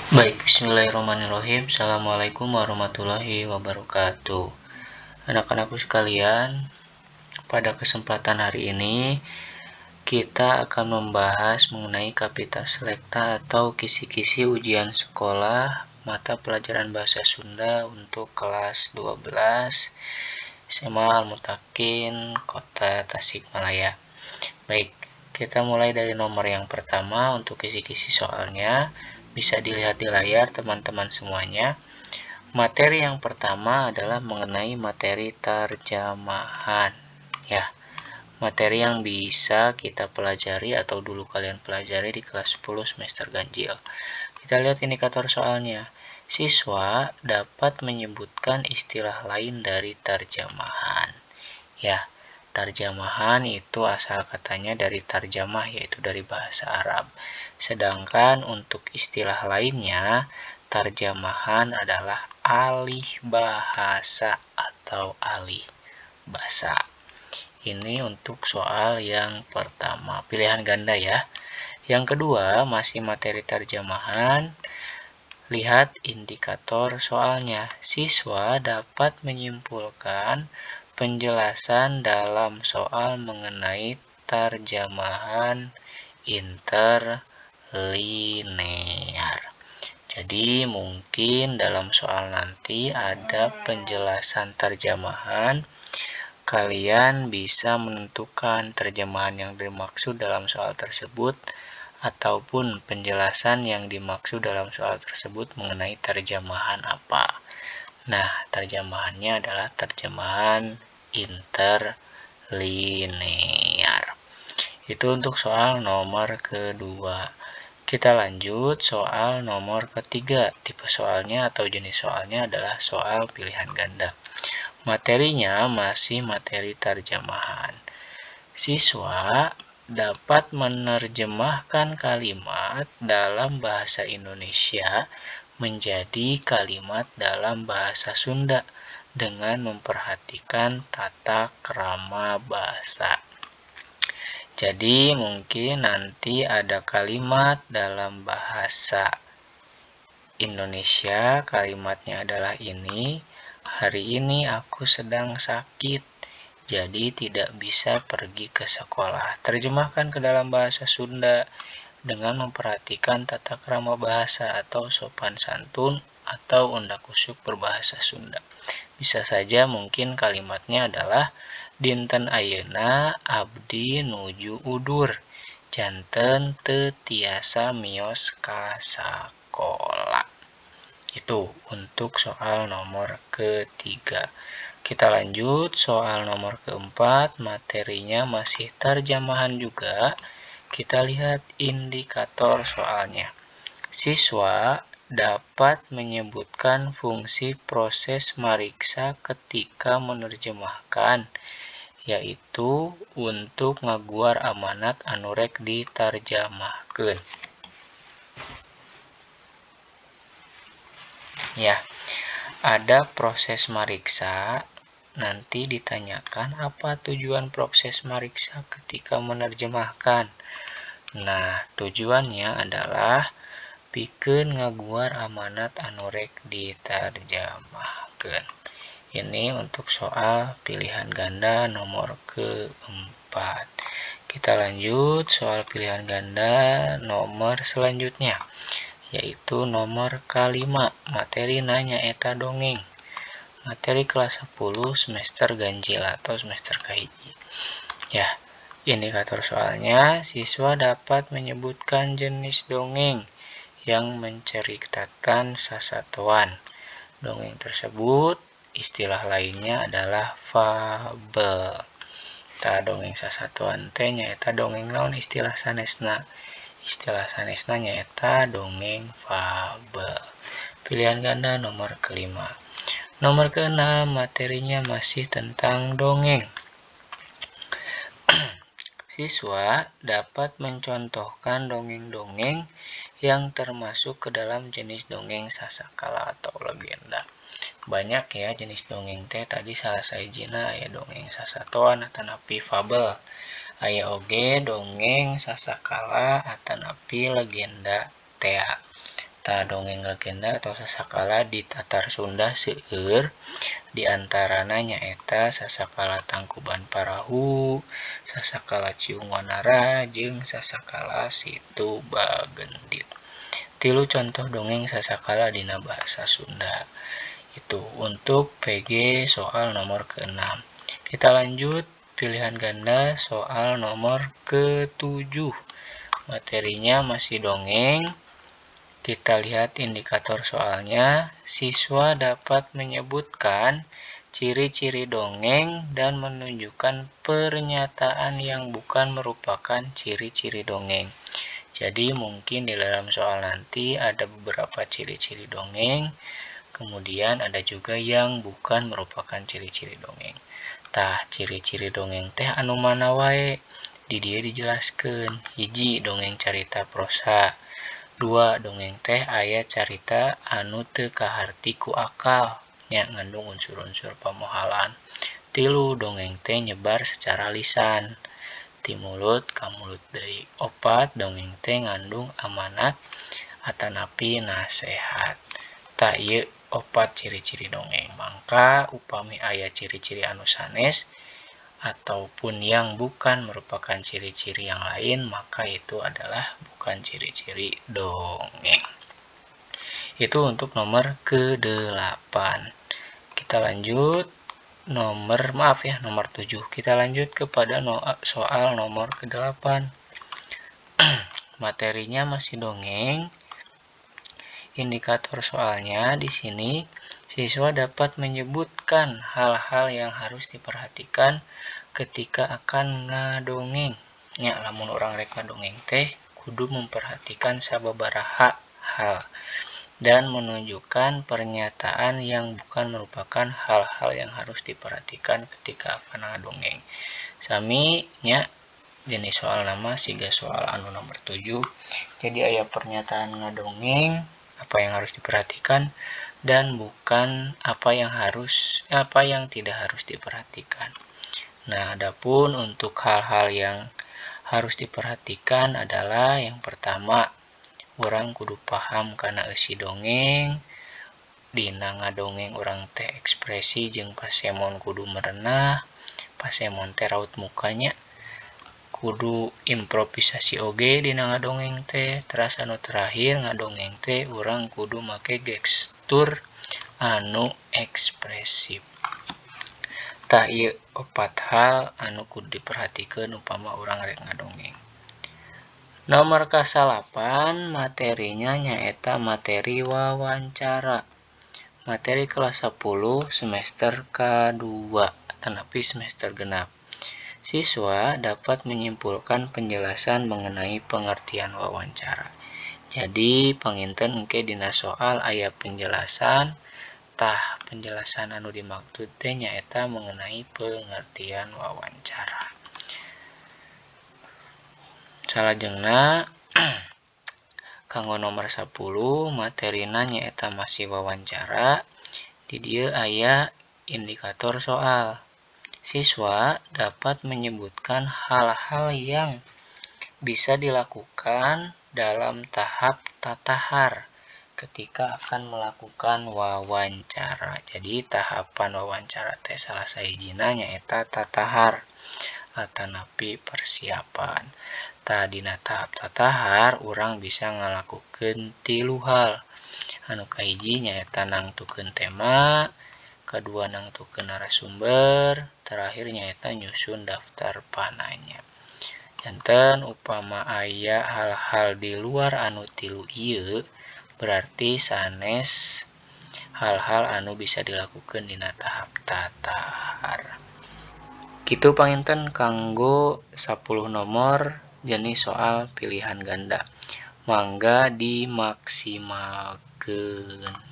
Baik, bismillahirrahmanirrahim. Assalamualaikum warahmatullahi wabarakatuh. Anak-anakku sekalian, pada kesempatan hari ini kita akan membahas mengenai Kapita Selekta atau kisi-kisi ujian sekolah mata pelajaran bahasa Sunda untuk kelas 12 SMA Al-Muttaqin Kota Tasikmalaya. Baik, kita mulai dari nomor yang pertama untuk kisi-kisi soalnya. Bisa dilihat di layar teman-teman semuanya. Materi yang pertama adalah mengenai materi terjemahan. Ya, materi yang bisa kita pelajari atau dulu kalian pelajari di kelas 10 semester ganjil. Kita lihat indikator soalnya. Siswa dapat menyebutkan istilah lain dari terjemahan. Ya, terjemahan itu asal katanya dari tarjamah, yaitu dari bahasa Arab. Sedangkan untuk istilah lainnya, terjemahan adalah alih bahasa atau alih basa. Ini untuk soal yang pertama, pilihan ganda ya. Yang kedua, masih materi terjemahan. Lihat indikator soalnya. Siswa dapat menyimpulkan penjelasan dalam soal mengenai terjemahan interlinear. Jadi mungkin dalam soal nanti ada penjelasan terjemahan. Kalian bisa menentukan terjemahan yang dimaksud dalam soal tersebut ataupun penjelasan yang dimaksud dalam soal tersebut mengenai terjemahan apa. Nah, terjemahannya adalah terjemahan interlinear. Itu untuk soal nomor kedua. Kita lanjut soal nomor ketiga. Tipe soalnya atau jenis soalnya adalah soal pilihan ganda. Materinya masih materi terjemahan. Siswa dapat menerjemahkan kalimat dalam bahasa Indonesia menjadi kalimat dalam bahasa Sunda dengan memperhatikan tata krama bahasa. Jadi mungkin nanti ada kalimat dalam bahasa Indonesia, kalimatnya adalah ini: hari ini aku sedang sakit, jadi tidak bisa pergi ke sekolah. Terjemahkan ke dalam bahasa Sunda dengan memperhatikan tata krama bahasa atau sopan santun atau undak usuk berbahasa Sunda. Bisa saja mungkin kalimatnya adalah dinten ayeuna abdi nuju udur, janten teu tiasa mios ka sakola. Itu untuk soal nomor ketiga. Kita lanjut soal nomor keempat, materinya masih terjemahan juga. Kita lihat indikator soalnya. Siswa dapat menyebutkan fungsi proses mariksa ketika menerjemahkan, yaitu untuk ngaguar amanat anu rek ditarjamahkeun. Ya, ada proses mariksa. Nanti ditanyakan apa tujuan proses mariksa ketika menerjemahkan. Nah, tujuannya adalah pikeun ngaguar amanat anu rek ditarjamahkeun. Ini untuk soal pilihan ganda nomor keempat. Kita lanjut soal pilihan ganda nomor selanjutnya, yaitu nomor kelima. Materi nyaeta dongeng. Materi kelas 10 semester ganjil atau semester kahiji. Ya, indikator soalnya, siswa dapat menyebutkan jenis dongeng yang menceritakan sasatoan. Dongeng tersebut istilah lainnya adalah fabel. Tah, dongeng sasatoan teh nyaeta dongeng naon istilah sanesna? Istilah sanesna nyaeta dongeng fabel. Pilihan ganda nomor kelima. Nomor keenam, materinya masih tentang dongeng. Siswa dapat mencontohkan dongeng-dongeng yang termasuk ke dalam jenis dongeng sasakala atau legenda. Banyak ya jenis dongeng teh, tadi salah sahijina aya dongeng sasatoan atanapi fabel. Aya oge dongeng sasakala atanapi legenda tea. Tah, dongeng legenda atau sasakala di Tatar Sunda seueur, di antarana nyaeta Sasakala Tangkuban Parahu, Sasakala Ciung Wanara, jeung Sasakala Situ Bagendit. Tilu contoh dongeng sasakala dina bahasa Sunda. Itu untuk PG soal nomor ke-6. Kita lanjut pilihan ganda soal nomor ke-7. Materinya masih dongeng. Kita lihat indikator soalnya. Siswa dapat menyebutkan ciri-ciri dongeng dan menunjukkan pernyataan yang bukan merupakan ciri-ciri dongeng. Jadi mungkin di dalam soal nanti ada beberapa ciri-ciri dongeng, kemudian ada juga yang bukan merupakan ciri-ciri dongeng. Tah, ciri-ciri dongeng teh anu mana wae? Di dieu dijelaskeun. Hiji, dongeng carita prosa. Dua, dongeng teh aya carita anu teu kaharti ku akal, nya ngandung unsur-unsur pamohalan. Tilu, dongeng teh nyebar secara lisan, ti mulut ka mulut deui. Opat, dongeng teh ngandung amanat atanapi nasehat. Tah, ieu opat ciri-ciri dongeng. Mangka upami aya ciri-ciri anu sanes ataupun yang bukan merupakan ciri-ciri yang lain, maka itu adalah bukan ciri-ciri dongeng. Itu untuk nomor ke-8. Kita lanjut nomor, maaf ya, nomor 7. Kita lanjut kepada soal nomor ke-8. Materinya masih dongeng. Indikator soalnya di sini siswa dapat menyebutkan hal-hal yang harus diperhatikan ketika akan ngadongeng. Nya, lamun urang rek ngadongeng teh kudu memperhatikan sababaraha hal dan menunjukkan pernyataan yang bukan merupakan hal-hal yang harus diperhatikan ketika akan ngadongeng. Sami nya jenis soal nama siga soal anu nomor 7. Jadi aya pernyataan ngadongeng, apa yang harus diperhatikan dan bukan apa yang tidak harus diperhatikan. Nah, adapun untuk hal-hal yang harus diperhatikan adalah yang pertama, urang kudu paham kana eusi dongeng. Dina ngadongeng urang teh ekspresi jeung pasemon kudu merenah, pasemon teh raut mukanya, kudu improvisasi oge dina ngadongeng teh. Teras anu terakhir, ngadongeng teh urang kudu make gestur anu ekspresif. Tah, ieu opat hal anu kudu diperhatikeun upama urang rek ngadongeng. Nomor kasalapan materinya nyaeta materi wawancara. Materi kelas 10 semester K2 atanapi semester genap. Siswa dapat menyimpulkan penjelasan mengenai pengertian wawancara. Jadi panginten engke dina soal aya penjelasan, tah penjelasan anu dimaksud teh nyaeta mengenai pengertian wawancara. Salajengna kanggo nomor 10 materina nyaeta masih wawancara. Di dieu aya indikator soal. Siswa dapat menyebutkan hal-hal yang bisa dilakukan dalam tahap tatahar ketika akan melakukan wawancara. Jadi tahapan wawancara teh salah sahijina nyaeta tatahar atanapi persiapan. Tah, dina tahap tatahar urang bisa ngalakukeun tilu hal. Anu kahiji nyaeta nangtukeun tema, kadua nangtukeun narasumber, terakhir nyaeta nyusun daftar pananya. Janten upama aya hal-hal di luar anu tilu ieu berarti sanes hal-hal anu bisa dilakukan dina tahap tatahar. Kitu panginten kanggo 10 nomor jenis soal pilihan ganda. Mangga dimaksimalkeun.